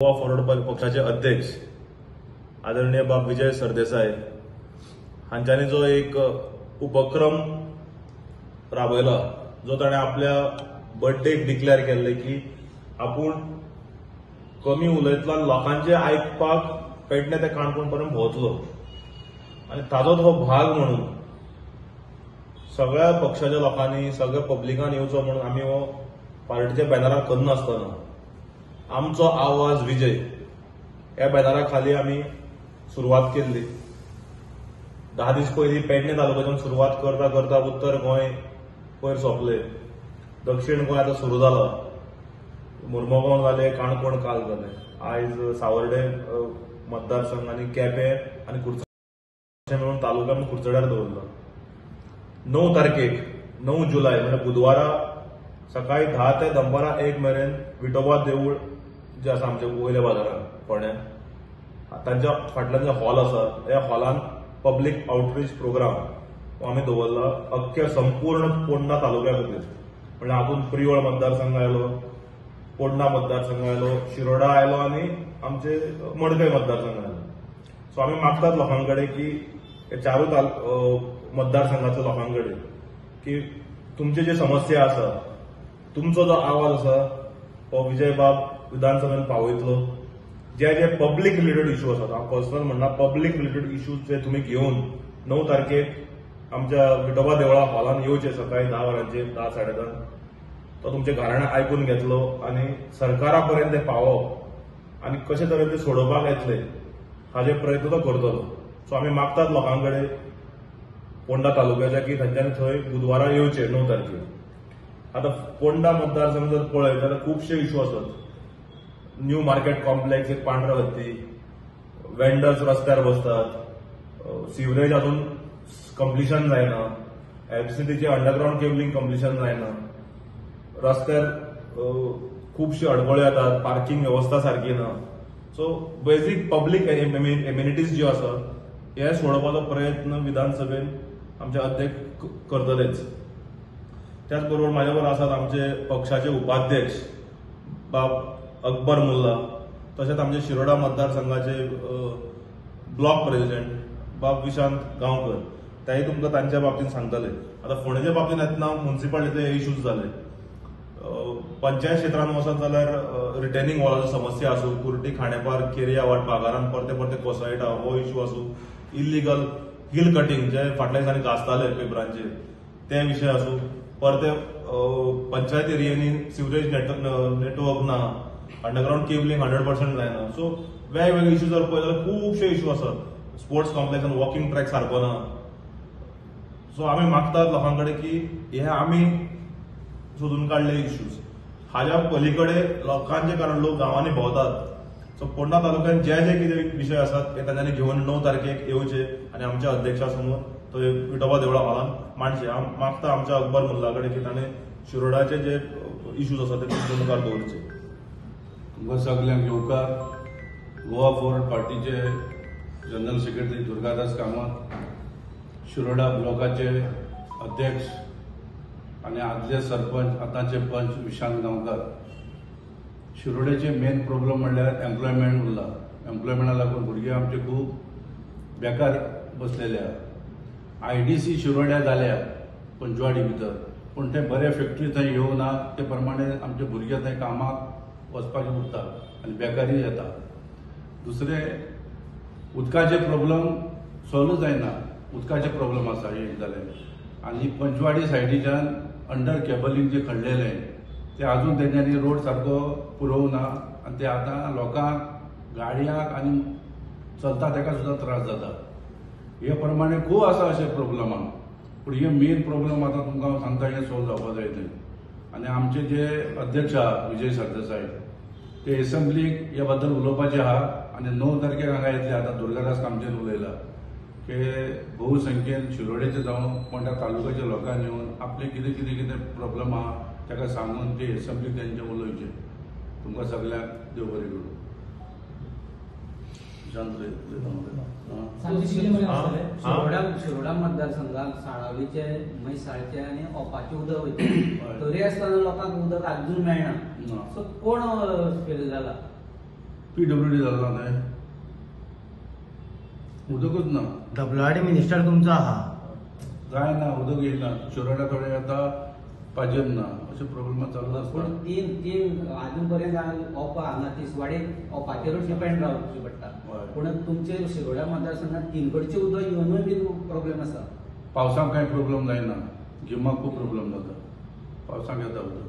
Goa forward पक्षाचे अध्यक्ष आदरणीय बाब विजय सरदेसाय हांच्यांनी जो एक उपक्रम राबयला, जो ताणें आपल्या बर्थडेक डिक्लेअर केल्ले की आपूण कमी उलयतलो आनी लोकांचे आयकपाक पेडणे ते काणकोण पर्यंत भोंवतलो आनी ताजोच हो भाग म्हणून सगळ्या पक्षाच्या लोकांनी सगळ्या पब्लिकान येवचो म्हणून आमी हो पार्टीच्या बॅनराक करनासतना आमचो आवाज विजय ह्या बॅनरा खाली आमी सुरवात केल्ली. 10 दीस पयलीं पेडणे तालुक्याच्यान सुरवात करता करता उत्तर गोंय पयर सोंपले, दक्षिण गोंय आतां सुरू जाला, मुर्मगांव जाले, काणकोण काल जाले, आयज सावर्डे मतदारसंघ आनी केपें आनी कुडचडें मेळून तालुका आमी कुडचड्यार दवरला. 9 तारखेक 9 जुलय म्हणजे बुधवारा सकाळी 10 ते दनपारां 1 मेरेन विठोबा देवूळ जे आसा आमच्या वयल्या बाजारान फोंड्या, तांच्या फाटल्यान जे हॉल आसा ह्या हॉलान पब्लीक आउटरीच प्रोग्राम आमी दवरला अख्ख्या संपूर्ण पोंडा तालुक्या खातीर. म्हणल्यार हातूंत प्रियोळ मतदारसंघ आयलो, पोंडा मतदारसंघ आयलो, शिरोडा आयलो आनी आमचे मडकय मतदारसंघ आयलो. सो आमी मागतात लोकां कडेन की चारूय मतदारसंघाच्या लोकां कडेन की तुमचे जे समस्या आसा, तुमचो जो आवाज आसा हो विजय बाब विधानसभेन पावयतलो. जे जे पब्लीक रिलेटेड इश्यू आसात, हांव पर्सनल म्हणना, पब्लीक रिलेटेड इश्यूज जे तुमी घेवन 9 तारखेक आमच्या विठोबा देवळा हॉलान येवचे सकाळी 10 वरांचेर, 10 साडे 10, तो तुमचे घराणें आयकून घेतलो आनी सरकारा पर्यंत ते पावप आनी कशे तरेन ते सोडोवपाक येतले हाजे प्रयत्न तो करतलो. सो आमी मागतात लोकां कडेन पोंडा तालुक्याच्या की तांच्यांनी थंय बुधवारा येवचे 9 तारखेक. आतां पोंडा मतदारसंघ जर पळयत जाल्यार खुबशे इश्यू आसात. न्यू मार्केट कॉम्प्लेक्स एक पांढरा हत्ती, वेंडर्स रस्त्यार बसतात, सिवरेज अजून कंप्लिशन जायना, एफसीटीचे अंडरग्रावंड केबलिंग कंप्लिशन जायना, रस्त्यार खुबश्यो अडखळ्यो येतात, पार्किंग वेवस्था सारकी ना. सो बेजीक पब्लीक एम्युनिटीज ज्यो आसा हे सोडोवपाचो प्रयत्न विधानसभेन आमचे अध्यक्ष करतलेच. त्याच बरोबर म्हाजे बरोबर आसात आमचे पक्षाचे उपाध्यक्ष बाब अकबर मुल्ला, तशेंच आमचे शिरोडा मतदारसंघाचे ब्लॉक प्रेसिडेंट बाब विशांत गांवकर, तेय तुमकां तांच्या बाबतींत सांगतले. आतां फोंडेच्या बाबतींत येतना मुन्सिपालिटीचे हे इश्यूज जाले, पंचायत क्षेत्रांत वचत जाल्यार रिटेनिंग वॉलाचो समस्या आसूं, कुर्टी खांडेपार केरिया वाट बागारान परते परते कोसळटा हो इश्यू आसूं, इल्लिगल हिल कटिंग जे फाटल्या दिसांनी गाजताले पेपरांचेर ते विशय आसूं, परते पंचायत एरियांनी सिवरेज नेटवर्क ना, अंडरग्रावंड केबलिंग 100% जायना. सो वेगवेगळे इश्यू जर पळयत जाल्यार खुबशे इश्यू आसात. स्पोर्ट्स कॉम्प्लेक्स आनी वॉकिंग ट्रॅक सारको ना. सो आमी मागतात लोकां कडेन की हे आमी सोदून काडले इश्यूज, हाज्या पलीकडे लोकांचे, कारण लोक गांवांनी भोंवतात. सो पोंडा तालुक्यान जे जे कितें विशय आसात ते तांच्यांनी घेवन 9 तारखेक येवचे आनी आमच्या अध्यक्षा समोर थंय विठोबा देवळा हॉलान मांडचे. हांव मागता आमच्या अकबर मुल्ला कडेन की ताणें शिरोडाचे जे इश्यूज आसात ते तुमच्या मुखार दवरचे. तुमकां सगल्यांक येवकार. गोवा फॉरवर्ड पार्टीचे जनरल सेक्रेटरी दुर्गादास कामत, शिरोडा ब्लॉकाचे अध्यक्ष आनी आदले सरपंच आतांचे पंच विशांत गांवकर. शिरोड्याचे मेन प्रॉब्लम म्हणल्यार एम्प्लॉयमेंट उरला. एम्प्लॉयमेंटा लागून भुरगे आमचे खूब बेकार बसलेले आहा. IDC शिरोड्या जाल्या पंचवाडी भितर, पूण ते बरे फॅक्टरी थंय येवना, ते प्रमाणे आमचे भुरगे थंय कामाक वचपाचे उरता आनी बेकारी येता. दुसरें उदकाचे प्रॉब्लम सॉल्व जायना, उदकाचे प्रॉब्लम आसा एक जालें. आनी पंचवाडी सायडीच्यान अंडर केबलिंग जे खणलेलें ते आजून तेंच्यांनी रोड सारको पुरोवना आनी ते आतां लोकांक गाडयांक आनी चलता तेका सुद्दां त्रास जाता. हे प्रमाणे खूब आसा अशे प्रॉब्लमां, पूण हे मेन प्रॉब्लम आतां तुमकां हांव सांगता हे सॉल्व जावपा जाय थंय. आनी आमचे जे अध्यक्ष आहा विजय सरदेसाय ते एसेंब्लीक ह्या बद्दल उलोवपाचे आहा आनी 9 तारखेक हांगा येतले. आतां दुर्गादास कामतीन उलयला की बहुसंख्येन शिरोडेचे जावं कोणत्या तालुक्याच्या लोकांनी येवन आपले कितें कितें कितें प्रॉब्लम आहा ताका सांगून ते एसेंब्लीक तेंचे उलोवचे. तुमकां सगल्यांक देव बरें करूं. शिरोडा मतदारसंघात साळावलीचे, म्हैसाळचे आनी ओपाचे उदक वयता, तरी आसतना लोकांक उदक आजून मेळना. सो कोण फेल जाला? पीडब्ल्यूडी जालें ना तें, उदकूच ना. डब्ल्यूआरडी मिनिस्टर तुमचो आहा. जायना, उदक येयना. शिरोड्या थोडे येता, पाजेम ना, अशे प्रॉब्लेम चालू आसता. पूण तीन तीन अजून पर्यंत ओपा हांगा तिसवाडी ओपाचेरूच डिपेंड रावचें पडटा. पूण तुमचे शिरोड्या मतदारसंघात तीन कडचें उदक येवनूय बी प्रॉब्लेम आसा. पावसाक कांय प्रॉब्लेम जायना, गिमाक खूब प्रॉब्लेम जाता. पावसाक येता उदक.